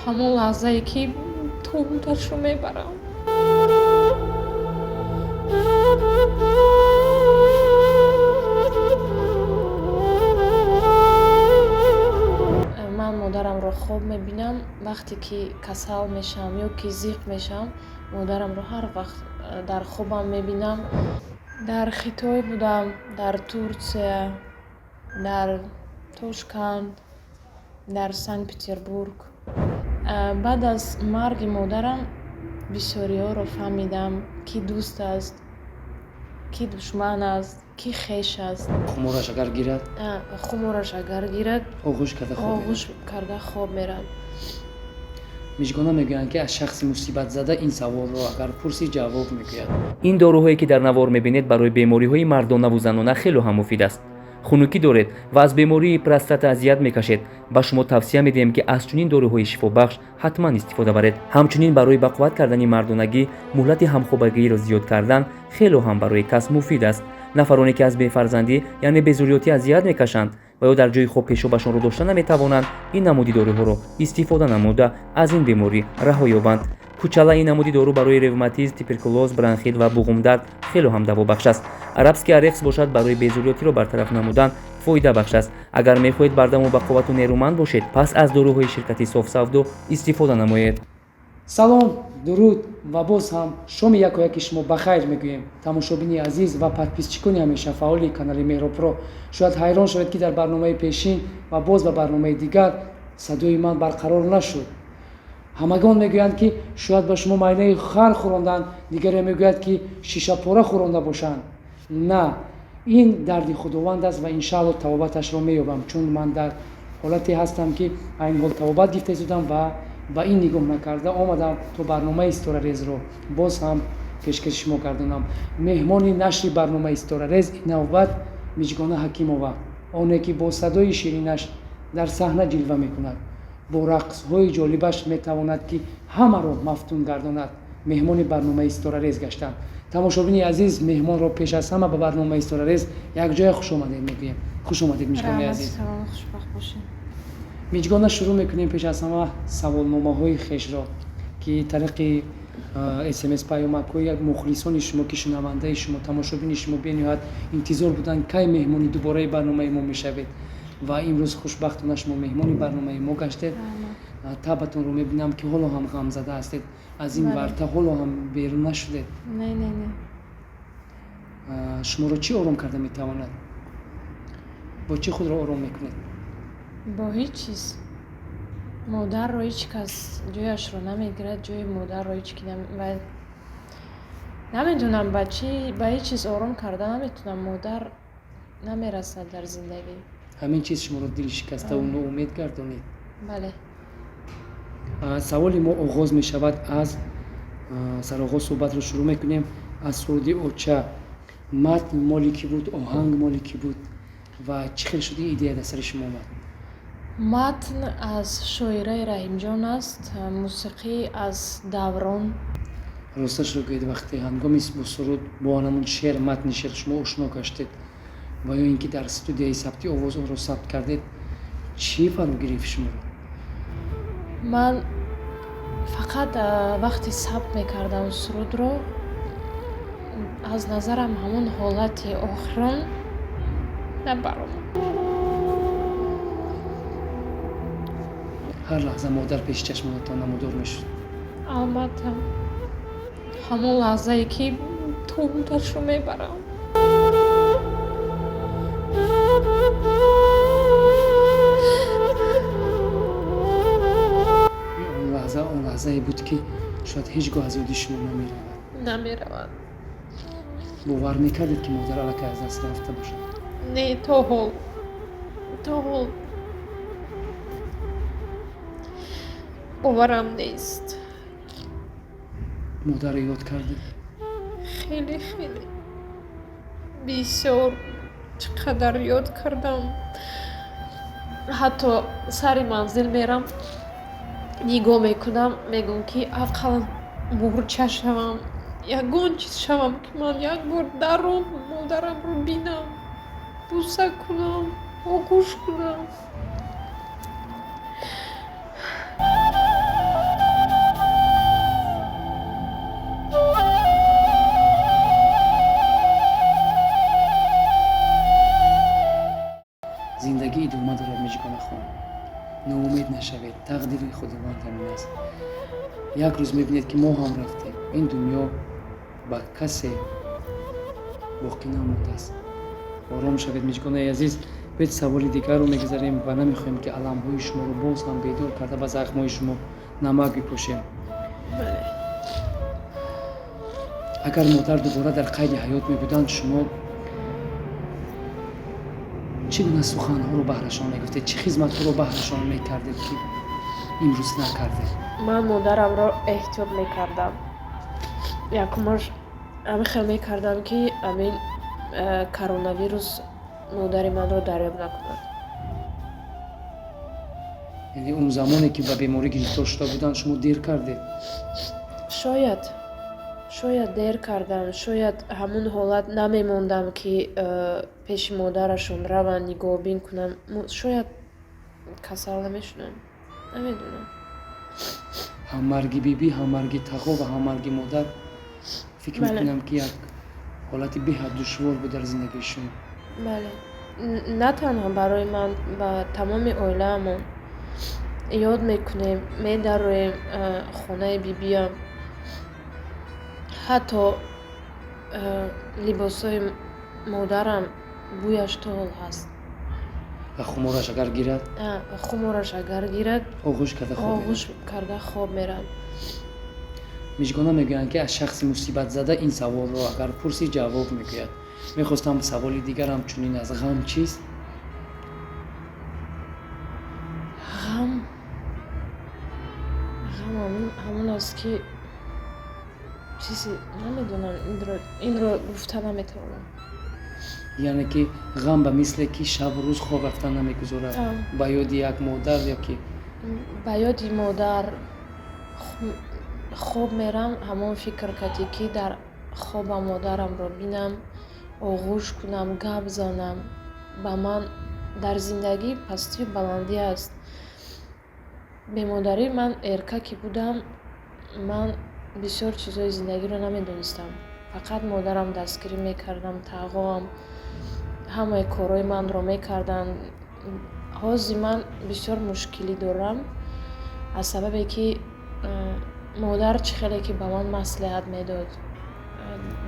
Ҳамон лаҳзае, ки тобуташро мебарам. Ман модарамро хоб мебинам. Вақте ки касал мешавам ё ки зиқ мешавам, модарамро ҳар вақт дар хобам мебинам. Дар Хитой будам, дар Турсия, дар Тошканд, дар Санкт Петербург. Баъд аз марги модарам бисёриҳоро фаҳмидам, ки дӯст аст, ки душман аст, ки хеш аст. Хумораш агар гирад? Хумораш агар гирад, оғӯш карда хоб мерад. Оғӯш карда хоб мерад. Мижгона мегӯянд, ки аз шахси мусибатзада ин саволро агар пурсӣ, ҷавоб мегӯяд. Ин доруҳое, ки дар навор мебинед, барои бемориҳои мардонаву занона хело ҳам муфид аст. Хунукӣ доред ва аз бемории простата азият мекашед, ба шумо тавсия медиҳем, ки аз чунин доруҳои шифобахш ҳатман истифода баред. Ҳамчунин барои бақувват кардани мардонагӣ, муҳлати ҳамхобагиро зиёд кардан хело ҳам барои кас муфид аст. Нафароне, ки аз бефарзандӣ, яъне безурриётӣ азият мекашанд ва ё дар ҷои хоб пешобашонро дошта наметавонанд, ин намуди доруҳоро истифода намуда, аз ин беморӣ раҳо ёбанд. Кучала: ин намуди дору барои ревматизм, туберкулоз, бронхит ва буғумдард хело ҳам давобахш аст. Арабский орех бошад, барои безурриётиро бартараф намудан фоидабахш аст. Агар мехоҳед бардаму бақуввату нерӯманд бошед, пас аз доруҳои ширкати Софсавдо истифода намоед. Салом, дуруд ва боз ҳам шоми якояки шумо ба хайр мегӯем, тамошобини азиз ва подписчикони ҳамешафаъоли канали Меҳробпро. Шояд ҳайрон шавед, ки дар барномаи пешин ва боз ба барномаи дигар садои ман барқарор нашуд. Ҳамагон мегӯянд, ки шояд ба шумо майнаи хар хӯронданд, дигаре мегӯяд, ки шишапора хӯронда бошанд. На, ин дарди Худованд аст ва иншаалло тавобаташро меёбам, чун ман дар ҳолате ҳастам, ки айни ҳол тавобат гирифта истодам ва ба ин нигоҳ накарда омадам, то барномаи Ситорарезро боз ҳам пешкаши шумо гардонам. Меҳмони нашри барномаи Ситорарез ин навбат Миҷгона Ҳакимова, оне ки бо садои ширинаш дар саҳна ҷилва мекунад, бо рақсҳои ҷолибаш метавонад, ки ҳамаро мафтун гардонад, меҳмони барномаи Ситорарез гаштанд. Тамошобини азиз, меҳмонро пеш аз ҳама ба барномаи Ситорарез якҷоя хушомадед мегӯем. Хуш омадед, Миҷгонаи азиз. Хушбахт бошед. Миҷгона, шурӯъ мекунем пеш аз ҳама саволномаҳои хешро, ки тариқи СМС паёмакҳои як мухлисони шумо, ки шунавандаи шумо, тамошобини шумо бениҳоят интизор буданд, кай меҳмони дубораи барномаи мо мешавед, ва имрӯз хушбахтона шумо меҳмони барномаи мо гаштед. Табатонро мебинам, ки ҳоло ҳам ғамзада ҳастед, аз ин варта ҳоло ҳам берун нашудед. Не, не, не. Шуморо чӣ ором карда метавонад? Бо чӣ худро ором мекунед? Бо ҳеҷ чиз. Модарро ҳеҷ кас ҷояшро намегирад, ҷои модарро ҳеҷ ки намедонам, ба чӣ, ба ҳеҷ чиз ором карда наметавонам. Модар намерасад дар зиндагӣ. Ҳамин чиз шуморо дилшикаставу ноумед гардонид? Бале. Саволи мо оғоз мешавад аз сароғоз, суҳбатро шурӯъ мекунем аз суруди «Оча». Матн моли кӣ буд, оҳанг моли кӣ буд ва чӣ хел шуд, ин идея дар сари шумо омад? Матн аз шоираи Раҳимҷон аст, мусиқӣ аз Даврон. Росташро гӯед, вақте ҳангоми бо суруд, бо ҳамон шеър, матни шеър шумо ошно гаштед ва ё ин ки дар студияи сабти овоз онро сабт кардед, чӣ фаро гирифт шуморо? Ман фақат вақте сабт мекардам сурудро, аз назарам ҳамон ҳолати охирон набаромад. Ҳар лаҳза модар пеши чашмонатон намудор мешуд? Албатта, ҳамон лаҳзае, ки тобуташро мебарам. Он лаҳза он лаҳзае буд, ки шояд ҳеҷ гоҳ аз ёди шумо намеравад. Намеравад. Бовар мекардед, ки модар аллакай аз даст рафта бошад? Не, то ҳол, то ҳол боварам нест. Модарро ёд кардед? Хеле, хеле бисёр, чӣ қадар ёд кардам. Ҳатто сари манзил мерам, нигоҳ мекунам, мегӯм, ки ақаллан мӯрча шавам, ягон чиз шавам, ки ман як бор даром, модарамро бинам, бӯса кунам, оғӯш кунам. Тақдири Худованд ҳамин аст. Як рӯз мебинед, ки мо ҳам рафтем, ин дунё ба касе боқӣ намондааст. Ором шавед, Мижгонаи азиз. Бед саволи дигарро мегузарем ва намехоҳем, ки аламҳои шуморо боз ҳам бедор карда, ба захмҳои шумо намак бипошем. Агар модар дубора дар қайди ҳаёт мебуданд, шумо чӣ гуна суханҳоро баҳрашон мегуфтед, чӣ хизматҳоро баҳрашон мекардед, ки имрӯз накардед? Ман модарамро эҳтиёт мекардам. Якумаш, ҳамин хел мекардам, ки ҳамин коронавирус модари манро дарёб накунад. Яъне он замоне, ки ба беморӣ гирифтор шуда буданд, шумо дер кардед? Шояд дер кардам, шояд ҳамун ҳолат намемондам, ки пеши модарашон раванд, нигоҳбин кунам. Шояд касал намешудам, намедонам. Ҳам марги бибӣ, ҳам марги тағо ва ҳам марги модар, фикр мекунам, ки як ҳолати беҳад душвор буд дар зиндагии шумо. Бале, на танҳо барои ман, ба тамоми оилаамон. Ёд мекунем, медароем хонаи бибиям, ҳатто либосҳои модарам бӯяш то ҳол ҳаст. Ва хумораш агар гирад? Хумораш агар гирад, оғӯш карда хоб. Оғӯш карда хоб мерам. Мижгона, мегӯянд, ки аз шахси мусибатзада ин саволро агар пурсӣ, ҷавоб мегӯяд. Мехостам саволи дигарам чунин аст: ғам чист? Ғам ҳамон аст, ки чизе намедонам, инро гуфта наметавонам. Яъне ки ғам ба мисле ки шабу рӯз хоб рафтан намегузорад, ба ёди як модар ё ки? Ба ёди модар хоб мерам, ҳамон фикр кардӣ, ки дар хобам модарамро бинам, оғӯш кунам, гап занам. Ба ман дар зиндагӣ пастию баландӣ аст. Бемодарӣ ман эрка ки будам, ман бисёр чизҳои зиндагиро намедонистам. Фақат модарам дастгирӣ мекардам, тағоам ҳамаи корҳои манро мекарданд. Ҳозир ман бисёр мушкилӣ дорам, аз сабабе ки модар чӣ хеле ки ба ман маслиҳат медод.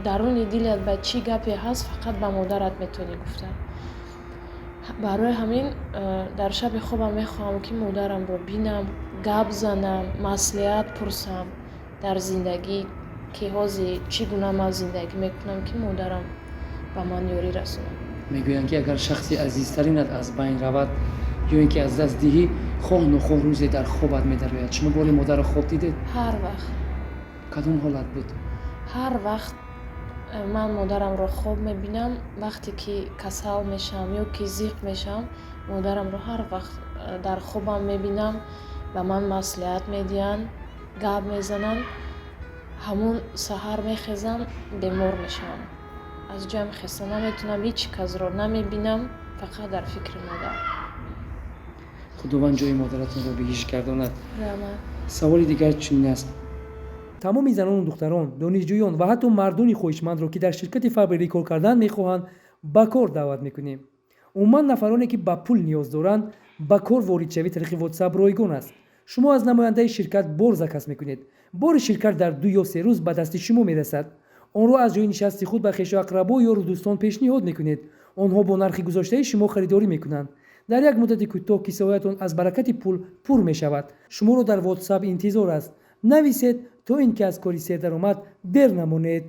Даруни дилат ба чӣ гапе ҳаст, фақат ба модарат метавонӣ гуфта. Барои ҳамин дар шаби хобам мехоҳам, ки модарамро бинам, гап занам, маслиҳат пурсам дар зиндагӣ, ки ҳозир чӣ гуна ман зиндагӣ мекунам, ки модарам ба ман ёрӣ расонад. Мегӯянд, ки агар шахси азизтаринат аз байн равад ё ин ки аз даст диҳӣ, хоҳ нохоҳ рӯзе дар хобат медарояд. Шумо бори модарро хоб дидед? Ҳар вақт. Кадом ҳолат буд? Ҳар вақт ман модарамро хоб мебинам, вақте ки касал мешавам ё ки зиқ мешавам, модарамро ҳар вақт дар хобам мебинам, ба ман маслиҳат медиҳанд, гап мезананд. Ҳамун саҳар мехезам, бемор мешавам, аз ҷоям хеста наметавонам, ҳеҷ касро намебинам, фақат дар фикри модар. Худованд ҷои модаратонро биҳишт гардонад. Раҳмат. Саволи дигар чунин аст: тамоми занону духтарон, донишҷӯён ва ҳатто мардони хоҳишмандро, ки дар ширкати Фаберлик кор кардан мехоҳанд, ба кор даъват мекунем. Умуман, нафароне, ки ба пул ниёз доранд, ба кор воридшавӣ тариқи WhatsApp ройгон аст. Шумо аз намояндаи ширкат бор заказ мекунед. Бори ширкат дар 2 ё 3 рӯз ба дасти шумо мерасад. Онро аз ҷои нишасти худ ба хешу ақрабо, ёру дӯстон пешниҳод мекунед. Онҳо бо нархи гузоштаи шумо харидорӣ мекунанд. Дар як муддати кӯтоҳ киссаҳоятон аз баракати пул пур мешавад. Шуморо дар WhatsApp интизор аст. Нависед, то ин ки аз кори сердаромад дер намонед.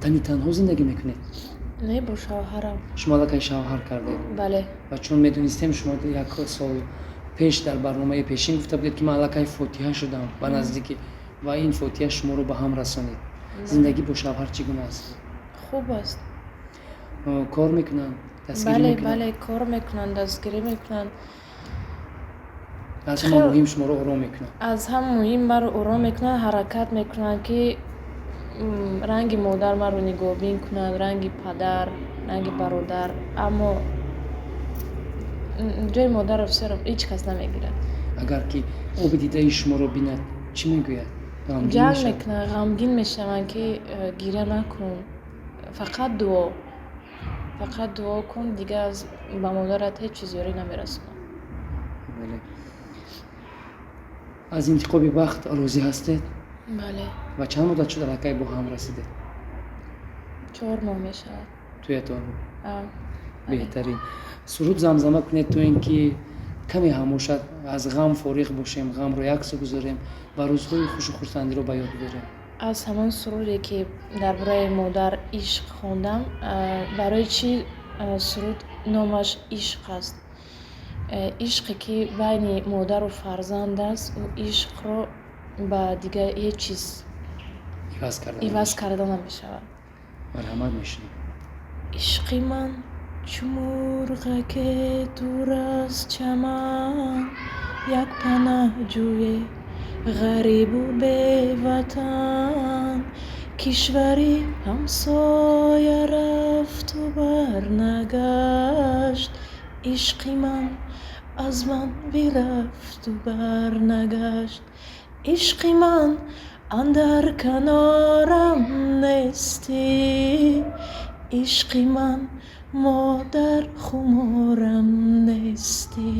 Тани танҳо зиндагӣ мекунед? Не, бо шавҳарам. Шумо аллакай шавҳар кардед? Бале. Ва чун медонистем, шумо як сол пеш дар барномаи пешин гуфта будед, ки ман аллакай фотиҳа шудам ба наздикӣ, ва ин фотиҳа шуморо ба ҳам расонид. Зиндагӣ бо шавҳар чӣ гуна аст? Хуб аст. Кор мекунанд, дастгирӣ Бале. мекунанд? Бале, кор мекунанд, дастгирӣ мекунанд. Аз ҳама муҳим, шуморо ором мекунанд? Аз ҳама муҳим, маро ором мекунанд, ҳаракат мекунанд, ки ранги модар маро нигоҳбин кунанд, ранги падар, ранги бародар, аммо ҷои модарро всё ҳеҷ кас намегирад. Агар ки оби дидаи шуморо бинад, чӣ мегӯяд? Ғамгин Ҷанг мешавад? мекунанд, ғамгин мешаванд, ки гиря накун, фақат дуо, фақат дуо кун, дигар ба модарат ҳеҷ чиз ёрӣ намерасонад. Бале. Аз интихоби бахт розӣ ҳастед? Бале. Ва чанд муддат шуд, аллакай бо ҳам расидед? 4 моҳ мешавад. Туятонро? А, бале. Беҳтарин. Суруд замзама кунед, то ин ки каме ҳам бошад, аз ғам фориғ бошем, ғамро як су гузорем ва рӯзҳои хушу хурсандиро ба ёд биёрем. Аз ҳамон суруде, ки дар бораи модар, ишқ хондам. Барои чӣ суруд номаш ишқ аст? Ишқе, ки байни модару фарзанд аст, ӯ ишқро ба дигар ҳеҷ чиз иваз карда иваз карда намешавад. Марҳамат, мешунавем. Ишқи ман чу мурғаке дур аз чаман, як панаҳҷӯе ғарибу беватан. Кишвари ҳамсоя рафту барнагашт, ишқи ман аз ман бирафту барнагашт. Ишқи ман, андар канорам нестӣ, ишқи ман, модар, хуморам нестӣ.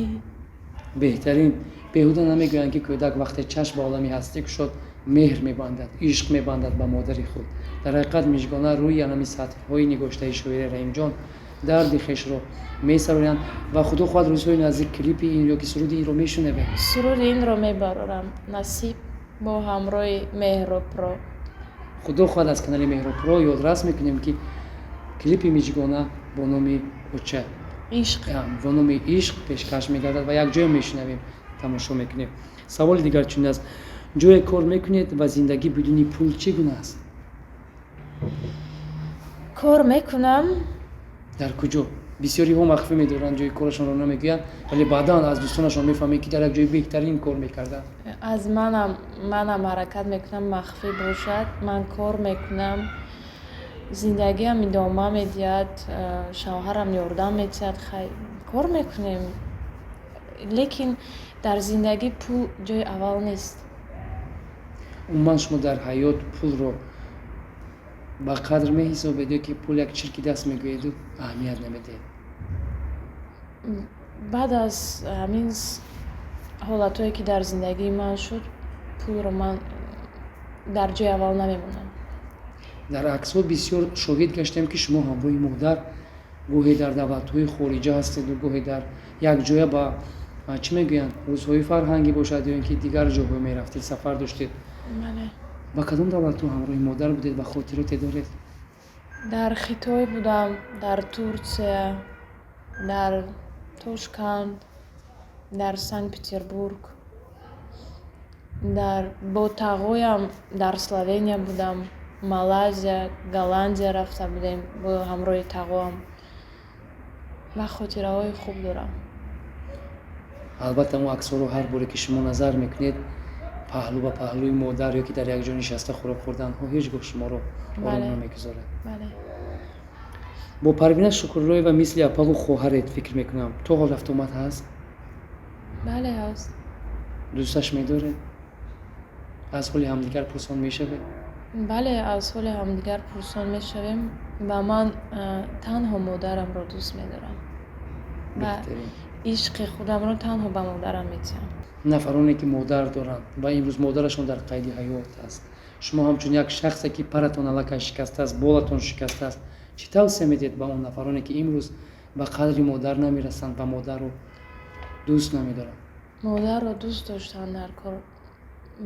Беҳтарин. Беҳуда намегӯянд, ки кӯдак вақте чашм ба олами ҳастӣ кушод, меҳр мебандад, ишқ мебандад ба модари худ. Дар ҳақиқат, Мижгона рӯи анами сатрҳои нигоштаи шоири Раҳимҷон дарди хешро месароянд ва худо хоҳад, рӯзҳои наздик клипи ин ё ки суруди инро мешунавем. Суруди инро мебарорам, насиб, бо ҳамроҳи Меҳробпро. Худо хоҳад, аз канали Меҳробпро ёдрас мекунем, ки клипи Мижгона бо номи оча ишқ бо номи ишқ пешкаш мегардад ва якҷоя мешунавем, тамошо мекунем. Саволи дигар чунин аст: ҷое кор мекунед ва зиндагӣ бидуни пул чӣ гуна аст? Кор мекунам. Дар куҷо? Бисёриҳо махфӣ медоранд, ҷои корашонро намегӯянд, вале баъдан аз дӯстонашон мефаҳмед, ки дар як ҷои беҳтарин кор мекарданд. Аз манам ҳаракат мекунам, махфӣ бошад. Ман кор мекунам, зиндагиам идома медиҳад, шавҳарам ёрдам медиҳад. Хай, кор мекунем, лекин дар зиндагӣ пул ҷои аввал нест. Умуман, шумо дар ҳаёт пулро ба қадр меҳисобед ё ки пул як чирки даст мегӯеду аҳамият намедиҳед? Баъд аз ҳамин ҳолатҳое, ки дар зиндагии ман шуд, пулро ман дар ҷои аввал намемонам. Дар аксҳо бисёр шоҳид гаштем, ки шумо ҳамроҳи модар гоҳе дар давлатҳои хориҷа ҳастеду гоҳе дар як ҷоя ба, чӣ мегӯянд, рӯзҳои фарҳангӣ бошад ё ин ки дигар ҷоҳо мерафтед, сафар доштед. Бале. Ба кадом давлатҳо ҳамроҳи модар будед ва хотироте доред? Дар Хитой будам, дар Турсия, дар Тошканд, дар Санкт Петербург, дар бо тағоям дар Словения будам, Малайзия, Голландия рафта будем бо ҳамроҳи тағоам ва хотираҳои хуб дорам. Албатта, он аксҳоро ҳар боре ки шумо назар мекунед, паҳлӯ ба паҳлӯи модар ё ки дар як ҷо нишаста хӯрок хӯрданҳо ҳеҷ гоҳ шуморо ором намегузорад. Бале. Бо Парвина Шукруллоева мисли апаву хоҳаред, фикр мекунам. То ҳол рафтуомад ҳаст? Бале, ҳаст. Дӯсташ медоред? Аз ҳоли ҳамдигар пурсон мешавед? Бале, аз ҳоли ҳамдигар пурсон мешавем ва ман танҳо модарамро дӯст медорам ва ишқи худамро танҳо ба модарам медиҳам. Нафароне, ки модар доранд ва имрӯз модарашон дар қайди ҳаёт аст, шумо ҳамчун як шахсе, ки паратон аллакай шикастааст, болатон шикастааст, чӣ тавсия медиҳед ба он нафароне, ки имрӯз ба қадри модар намерасанд ва модарро дӯст намедоранд? Модарро дӯст доштан дар кор.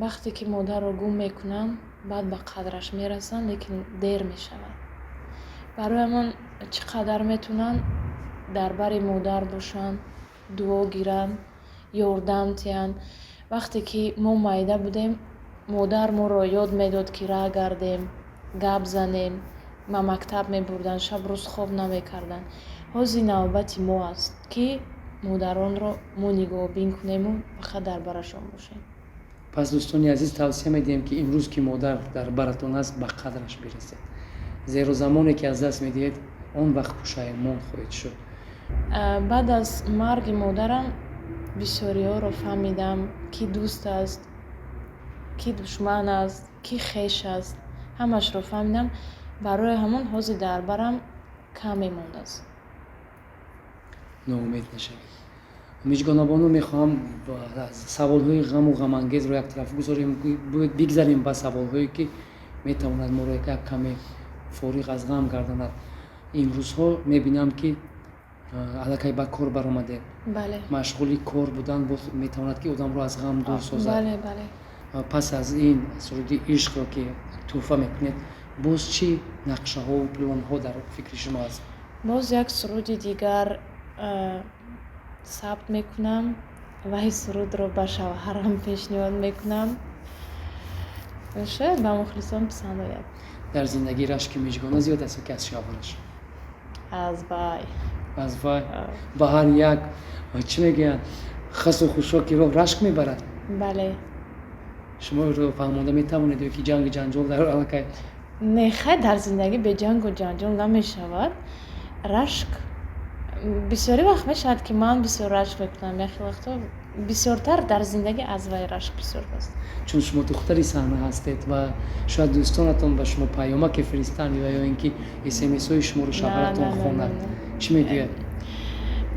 Вақте ки модарро гум мекунанд, баъд ба қадраш мерасанд, лекин дер мешавад. Барои ҳамон чӣ қадар метавонанд, дар бари модар бошанд, дуо гиранд, ёрдам диҳанд. Вақте ки мо майда будем, модар моро ёд медод, ки раҳ гардем, гап занем, ба мактаб мебурданд, шаб рӯз хоб намекарданд. Ҳозир навбати мо аст, ки модаронро мо нигоҳубин кунему фақат дар барашон бошем. Пас, дӯстони азиз, тавсия медиҳем, ки имрӯз, ки модар дар баратон аст, ба қадраш бирасед, зеро замоне ки аз даст медиҳед, он вақт пушаймон хоҳед шуд. Баъд аз марги модарам бисёриҳоро фаҳмидам, ки дӯст аст, ки душман аст, ки хеш аст, ҳамашро фаҳмидам. Барои ҳамон ҳозир дар барам кам мемондааст. Ноумед нашавед. Миҷгонабону, мехоҳам саволҳои ғаму ғамангезро яктараф гузорем, бигзарем ба саволҳое, ки метавонад моро як каме фориғ аз ғам гардонад. Имрӯзҳо мебинам, ки аллакай ба кор баромадед. Машғули кор будан боз метавонад, ки одамро аз ғам дур созад. бале бале Пас аз ин суруди ишқро, ки тӯҳфа мекунед, боз чӣ нақшаҳову планҳо дар фикри шумо аст? Боз як суруди дигар сабт мекунам. Вай сурудро ба шавҳарам пешниҳод мекунам, шояд ба мухлисон писанд ояд. Дар зиндагӣ рашки Миҷгона зиёд аст ё ки аз шавҳараш? Аз вай. Аз вай. Ба ҳар як, чӣ мегӯянд, хасу хушоки роҳ рашк мебарад? Бале. Шумо фаҳмонда метавонед ё ки ҷангу ҷанҷол дар аллакай? Не, хай, дар зиндагӣ бе ҷангу ҷанҷол намешавад. Рашк бисёри вақт мешавад, ки ман бисёр рашк мекунам, яхе вақтҳо бисёртар дар зиндагӣ аз вай рашк бисёр аст. Чун шумо духтари саҳна ҳастед ва шояд дӯстонатон ба шумо паёмаке фиристанд ва ё ин ки смсҳои шуморо шавҳаратон хонад, чӣ мегӯяд?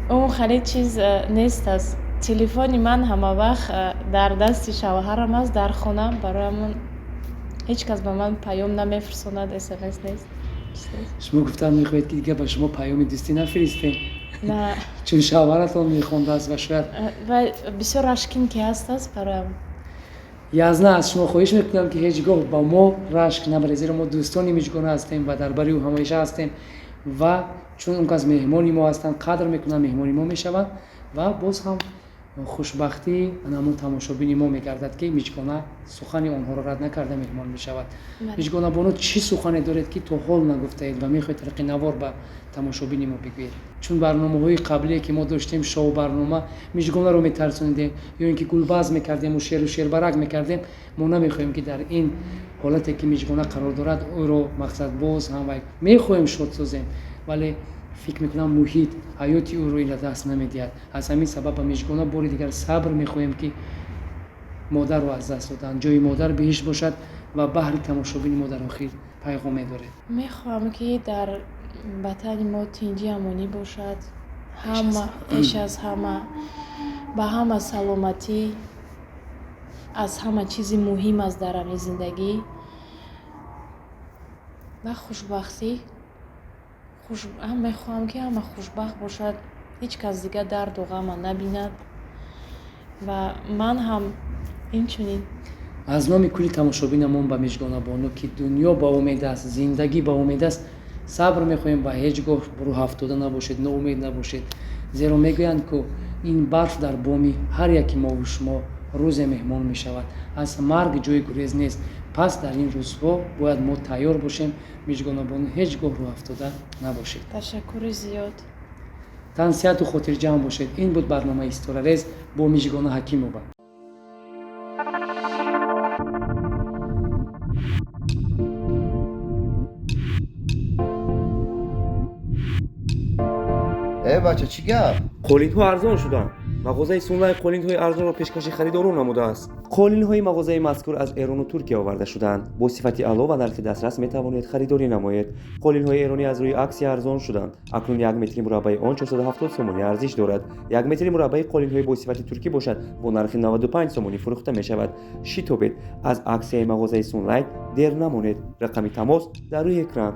Он хеле чиз нест аст. Телефони ман ҳамавақт дар дасти шавҳарам аст дар хона, барои ҳамон ҳеҷ кас ба ман паём намефирсонад, смс нест. Шумо гуфтан мехоҳед, ки дигар ба шумо паёми дӯстӣ нафиристем? На. Чун шавҳаратон мехондааст ва шояд Ва бисёр рашкин ки ҳаст аст, бароям. Язна, аз шумо хоҳиш мекунам, ки ҳеҷ гоҳ ба мо рашк набаред, зеро мо дӯстони Миҷгона ҳастем ва дар бари ӯ ҳамеша ҳастем ва чун он кас меҳмони мо ҳастанд, қадр мекунанд, меҳмони мо мешаванд ва боз ҳам хушбахтии ҳамон тамошобини мо мегардад, ки Миҷгона сухани онҳоро рад накарда меҳмон мешавад. Миҷгона бону, чӣ сухане доред, ки то ҳол нагуфтаед ва мехоҳед тариқи навор ба тамошобини мо бигӯед? Чун барномаҳои қаблие, ки мо доштем, шоу барнома, Миҷгонаро метарсонидем ё ин ки гулбаз мекардему шеру шербарак мекардем. Мо намехоҳем, ки дар ин ҳолате, ки Миҷгона қарор дорад, ӯро мақсад боз ҳам мехоҳем шод созем, вале фикр мекунам, муҳит ҳаёти ӯро ила даст намедиҳад. Аз ҳамин сабаб ба Миҷгона бори дигар сабр мехоҳем, ки модарро аз даст доданд, ҷои модар биҳишт бошад, ва баҳри тамошобини мо дар охир пайғом медоред. Мехоҳам, ки дар ватани мо тинҷӣ, амонӣ бошад. Ҳама, пеш аз ҳама, ба ҳама саломатӣ аз ҳама чизи муҳим аст дар ҳамин зиндагӣ ва хушбахтӣ. Мехоҳам, ки ҳама хушбахт бошад, ҳеҷ кас дигар дарду ғама набинад ва ман ҳам инчунин. Аз номи кулли тамошобинамон ба Миҷгонабону, ки дунё ба умед аст, зиндагӣ ба умед аст, сабр мехоҳем ва ҳеҷ гоҳ рӯҳафтода набошед, ноумед набошед, зеро мегӯянд, ку ин барф дар боми ҳар яки мову шумо рӯзе меҳмон мешавад. Аз марг ҷои гурез нест. Пас дар ин рӯзҳо бояд мо тайёр бошем. Миҷгонабону, ҳеҷ гоҳ рӯҳафтода набошед. Ташаккури зиёд. Тансиҳату хотирҷамъ бошед. Ин буд барномаи Ситорарез бо Миҷгона Ҳакимова. Э, бача, чӣ гап? Қолинҳо арзон шуданд. Мағозаи Сунлай қолинҳои арзонро пешкаши харидорон намудааст. Қолинҳои мағозаи мазкур аз Эрону Туркия оварда шудаанд. Бо сифати аъло ва нархи дастрас метавонед харидорӣ намоед. Қолинҳои эронӣ аз рӯи аксия арзон шуданд. Акнун 1 метри мураббаи он 470 сомонӣ арзиш дорад. 1 метри мураббаи қолинҳои бо сифати туркӣ бошад, бо нархи 95 сомонӣ фурӯхта мешавад. Шитобед, аз аксияи мағозаи Сунлайт дер намонед. Рақами тамос дар рӯи экран.